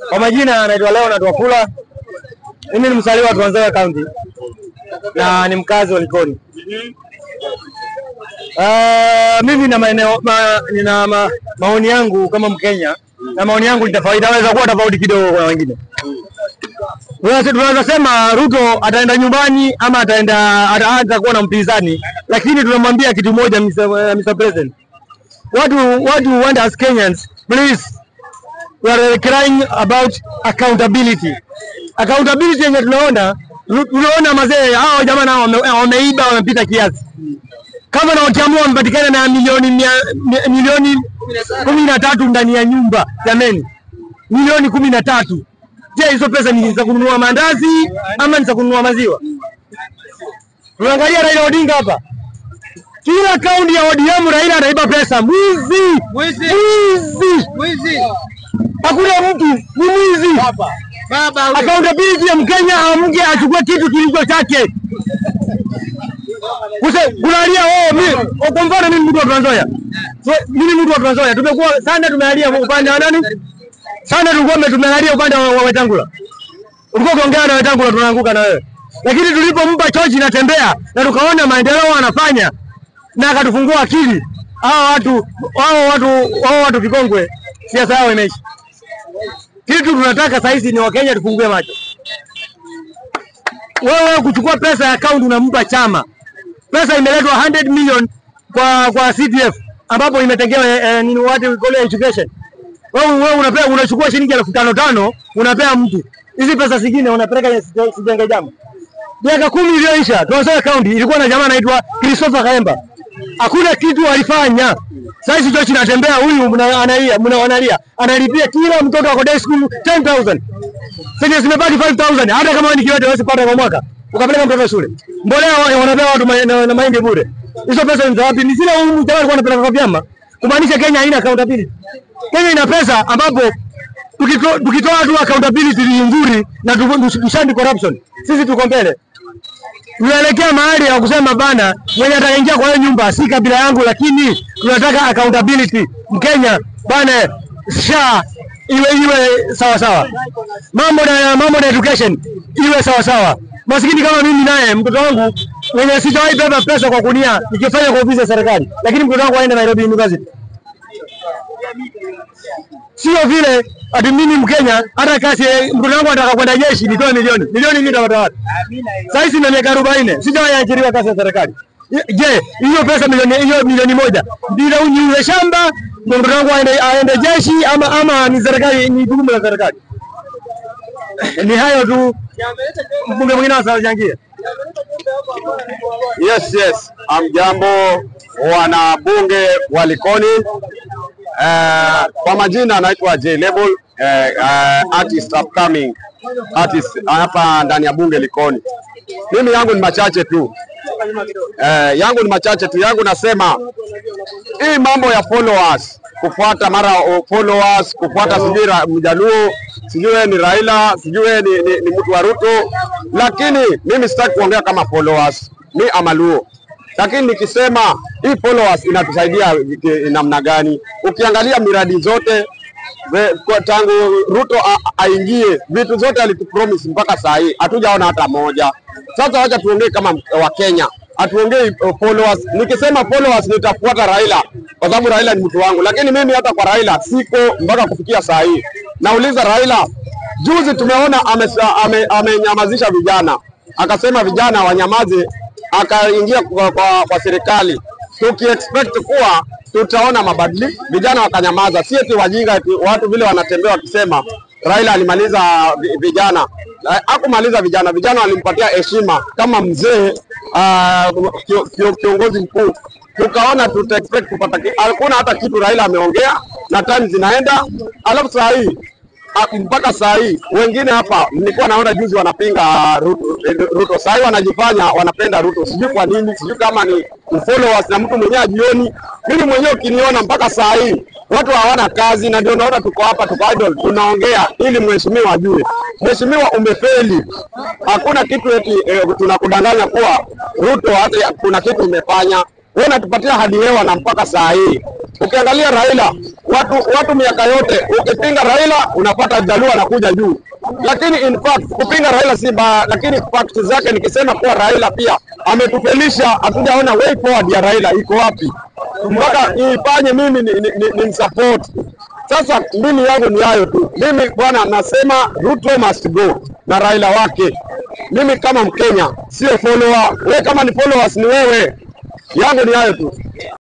Kwa majina anaitwa Leonard Wafula. Mimi ni mzaliwa wa Trans Nzoia County na ni mkazi wa Likoni. Mimi na maeneo ma, nina maoni yangu kama Mkenya na maoni yangu itaweza kuwa tofauti kidogo kwa wengine. Tunaweza sema Ruto ataenda nyumbani ama ataenda ataanza kuwa na mpinzani, lakini tunamwambia kitu moja, Mr. President. What we want as Kenyans, please, we are crying about accountability. Accountability yenye tunaona mazee hao jamaa nao wameiba, wamepita kiasi. Kama na wakiamua wamepatikana na milioni 13 ndani ya nyumba, jameni, milioni 13. Je, hizo pesa ni za kununua mandazi ama ni za kununua maziwa? Tunaangalia Raila Odinga hapa. Kila kaunti ya ODM Raila anaiba pesa. Mwizi! Mwizi! Mwizi! Mwizi! Hakuna mtu ni mwizi. Baba huyo. Accountability ya Mkenya amke achukue kitu kilicho chake. Kulalia wewe mimi kwa mfano mimi mtu wa Trans Nzoia. So, mimi mtu wa Trans Nzoia tumekuwa sana tumealia upande wa nani? Sana tulikuwa tumealia upande wa Wetangula. Ulikuwa ukiongea na Wetangula tunaanguka na wewe. Lakini tulipompa George Natembeya na tukaona maendeleo anafanya na akatufungua akili. Hao watu vikongwe siasa yao imeisha. Kitu tunataka saa hizi ni Wakenya tufungue macho. Wewe kuchukua pesa ya account unampa chama. Pesa imeletwa 100 million kwa CDF ambapo imetengewa nini, what we call education. Wewe unapea, unachukua shilingi 5,000 unapea mtu. Hizi pesa zingine unapeleka sijenge jamu. Miaka 10 iliyoisha Trans Nzoia County ilikuwa na jamaa anaitwa Christopher Kaemba. Hakuna kitu alifanya. Sasa hizi George Natembeya huyu mna analia, mna wanalia. Analipia kila mtoto wa day school 10,000. Sasa zimebaki 5000, hata kama wewe ni kiwete huwezi kupata kwa mwaka. Ukapeleka mtoto shule. Mbolea wanapewa watu na mahindi bure. Hizo pesa ni za wapi? Ni zile huyu jamaa alikuwa anapeleka kwa vyama. Kumaanisha Kenya haina accountability. Kenya ina pesa ambapo tukitoa tu accountability ni nzuri na tushandi corruption. Sisi tuko mbele. Tunaelekea mahali ya kusema bana, mwenye atakaingia kwa hiyo nyumba si kabila yangu, lakini tunataka accountability. Mkenya bana, SHA iwe sawa sawa, mambo na education iwe sawa sawa. Masikini kama mimi naye mtoto wangu mwenye sijawahi beba pesa kwa gunia nikifanya kwa ofisi ya serikali, lakini mtoto wangu aende Nairobi University. Sio vile ati mimi Mkenya hata kasi mtoto wangu anataka kwenda jeshi nitoe milioni milioni, mimi nitapata wapi? Sasa hizi na miaka 40 sijawahi ajiriwa kazi ya serikali. Je, hiyo pesa milioni hiyo milioni 1 ndio niuze shamba ndio mtoto wangu aende jeshi ama ni serikali, ni jukumu la serikali? Ni hayo tu, mbunge mwingine asachangie. Yes. Amjambo wanabunge wa Likoni. Kwa majina anaitwa J Level, artist, upcoming artist hapa ndani ya bunge Likoni. Mimi yangu ni machache tu. Yangu ni machache tu. Yangu nasema hii mambo ya followers kufuata mara followers kufuata sijui Mjaluo, sijui ni Raila, sijui ni mtu wa Ruto, lakini mimi sitaki kuongea kama followers, mi amaluo, lakini nikisema hii followers inatusaidia namna gani? Ukiangalia miradi zote kwa tangu Ruto aingie, vitu zote alitupromise mpaka saa hii hatujaona hata moja. Sasa wacha tuongee kama Wakenya, hatuongei followers. Nikisema followers nitafuata Raila kwa sababu Raila ni mtu wangu, lakini mimi hata kwa Raila siko mpaka kufikia saa hii. Nauliza Raila, juzi tumeona amenyamazisha vijana, akasema vijana wanyamaze, akaingia kwa serikali tukiexpect kuwa tutaona mabadiliko, vijana wakanyamaza. Si eti wajinga, eti watu vile wanatembea wakisema Raila alimaliza vijana. Hakumaliza vijana, vijana walimpatia heshima kama mzee, kiongozi mkuu. Tukaona tuta expect kupata hakuna hata kitu Raila ameongea na time zinaenda, alafu saa hii mpaka saa hii wengine hapa nilikuwa naona juzi wanapinga Ruto, saa hii wanajifanya wanapenda Ruto, sijui kwa nini, sijui kama ni followers na mtu mwenyewe ajioni. Mimi mwenyewe ukiniona mpaka saa hii watu hawana kazi, na ndio naona tuko hapa, tuko idle, tunaongea ili mheshimiwa ajue. Mheshimiwa, umefeli, hakuna kitu eti tunakudanganya kuwa Ruto hata kuna kitu umefanya. Wewe unatupatia hadi hewa na mpaka saa hii. Ukiangalia Raila, watu miaka yote ukipinga Raila unapata Jaluo anakuja juu. Lakini in fact kupinga Raila si mbaya, lakini fact zake nikisema kuwa Raila pia ametufelisha, hatujaona way forward ya Raila iko wapi mpaka ifanye mimi ni msupport. Sasa mimi yangu ni hayo tu. Mimi bwana, nasema Ruto must go na Raila wake. Mimi kama Mkenya sio follower, wewe kama ni followers ni wewe. Yangu ni hayo tu.